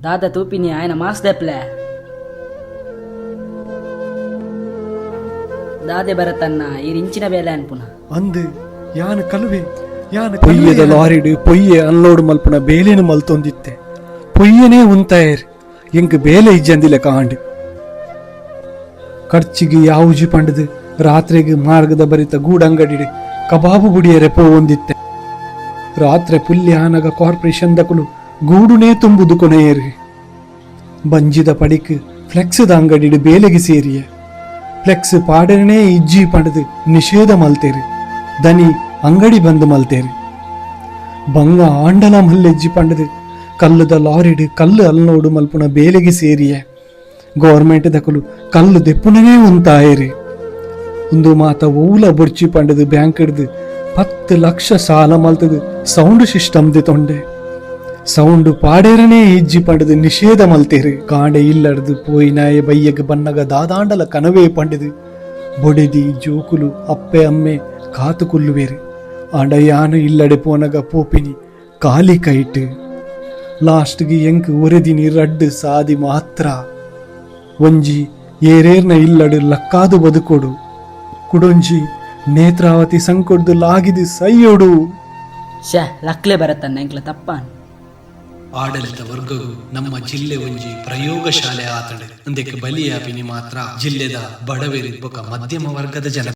ದಾದ ತೂಪಿನಿ ಆಯನ ಮಾಸ್ ದೆಪ್ಲೆ ದಾದೆ ಭರತನ್ನ ಈರ್ ಇಂಚಿನ ಬೇಲೆ ಅನ್ಪುನ. ಅಂದ್, ಯಾನ್ ಕಲುವೆ, ಯಾನ್ ಪೊಯ್ಯೆದ ಲಾರಿಡ್ ಪೊಯ್ಯೆ ಅನ್ಲೋಡ್ ಮಲ್ಪುನ ಬೇಲೆನ್ ಮಲ್ತೊಂದಿತ್ತೆ. ಪೊಯ್ಯೆನೇ ಉಂತಾಯೆರ್. ಎಂಕ್ ಬೇಲೆ ಇಜ್ಜಂದಿಲೆಕ ಆಂಡ್. ಖರ್ಚಿಗ್ ಯಾವುಜಿ ಪಂಡುದು ರಾತ್ರೆಗ್ ಮಾರ್ಗದ ಬರಿತ ಗೂಡಂಗಡಿಡ್ ಕಬಾಬು ಬುಡಿಯೆರೆ ಪೋವೊಂದಿತ್ತೆ. ರಾತ್ರೆ ಪುಲ್ಯ ಆನಗ ಕಾರ್ಪೊರೇಷನ್ ದಕುಲು ಗೂಡುನೇ ತುಂಬುದು ಕೊನೆಯೆರ್. ಬಂಜಿದ ಪಡಿಕ್ ಫ್ಲೆಕ್ಸ್ ದ ಅಂಗಡಿಡ್ ಬೇಲೆಗ್ ಸೇರಿಯೆ. ಫ್ಲೆಕ್ಸ್ ಪಾಡೆರನೇ ಇಜ್ಜಿ ಪಂಡುದು ನಿಷೇಧ ಮಲ್ತೆರ್. ದನಿ ಅಂಗಡಿ ಬಂದ್ ಮಲ್ತೆರ್. ಬಂಗ ಆಂಡಲ ಮಲ್ಲೆಜ್ಜಿ ಪಂಡುದು ಕಲ್ಲುದ ಲಾರಿಡ್ ಕಲ್ಲು ಅನ್ಲೋಡ್ ಮಲ್ಪುನ ಬೇಲೆಗ್ ಸೇರಿಯೆ. ಗವರ್ಮೆಂಟ್ ದಕುಲು ಕಲ್ಲು ದೆಪ್ಪುನನೇ ಉಂತಾಯೆರ್. ಉಂದು ಮಾತ ಒವ್ಲ ಬೊರ್ಚಿ ಪಂಡುದು ಬ್ಯಾಂಕ್ ಡ್ದ್ 10 ಲಕ್ಷ ಸಾಲ ಮಲ್ತುದು ಸೌಂಡ್ ಸಿಸ್ಟಮ್ ದೆತೊಂಡೆ. ಸೌಂಡ್ ಪಾಡೆರನೇ ಇಜ್ಜಿ ಪಂಡುದು ನಿಷೇಧ ಮಲ್ತೆರ್. ಕಾಂಡೆ ಇಲ್ಲಡ್ದ್ ಪೋಯಿನಾಯೆ ಬಯ್ಯಗ್ ಬನ್ನಗ ದಾದಾಂಡಲ ಕನವೇ ಪಂಡುದು ಬೊಡೆದಿ ಜೋಕುಲು ಅಪ್ಪೆ ಅಮ್ಮೆ ಕಾತ್ ಕುಲ್ಲುವೆರ್. ಆಂಡ ಯಾನ್ ಇಲ್ಲಡೆ ಪೋನಗ ಪೋಪಿನಿ ಖಾಲಿ ಕೈಟ್. ಲಾಸ್ಟ್ ಗ್ ಎಂಕ್ ಒರೆದಿನಿ ರಡ್ಡ್ ಸಾದಿ ಮಾತ್ರ. ಒಂಜಿ ಏರೇರ್ನ ಇಲ್ಲಡ್ ಲಕ್ಕಾದ್ ಬದುಕೊಡು, ಕುಡೊಂಜಿ ನೇತ್ರಾವತಿ ಸಂಕೊಡ್ದು ಲಾಗಿದ್ ಸೈಯೊಡು. ಶ್ಯಾ, ಲಕ್ಲೆ ಭರತನ್ನ, ಎಂಕ್ಲ ತಪ್ಪಾನ್. ಆಡಳಿತ ವರ್ಗಗ್ ನಮ್ಮ ಜಿಲ್ಲೆ ಒಂಜಿ ಪ್ರಯೋಗ ಶಾಲೆ ಆತ್ಂಡ್. ಉಂದೆಕ್ ಬಲಿಯಾಪಿನಿ ಮಾತ್ರ ಜಿಲ್ಲೆದ ಬಡವೆರ್ ಬೊಕ ಮಧ್ಯಮ ವರ್ಗದ ಜನಕುಲು.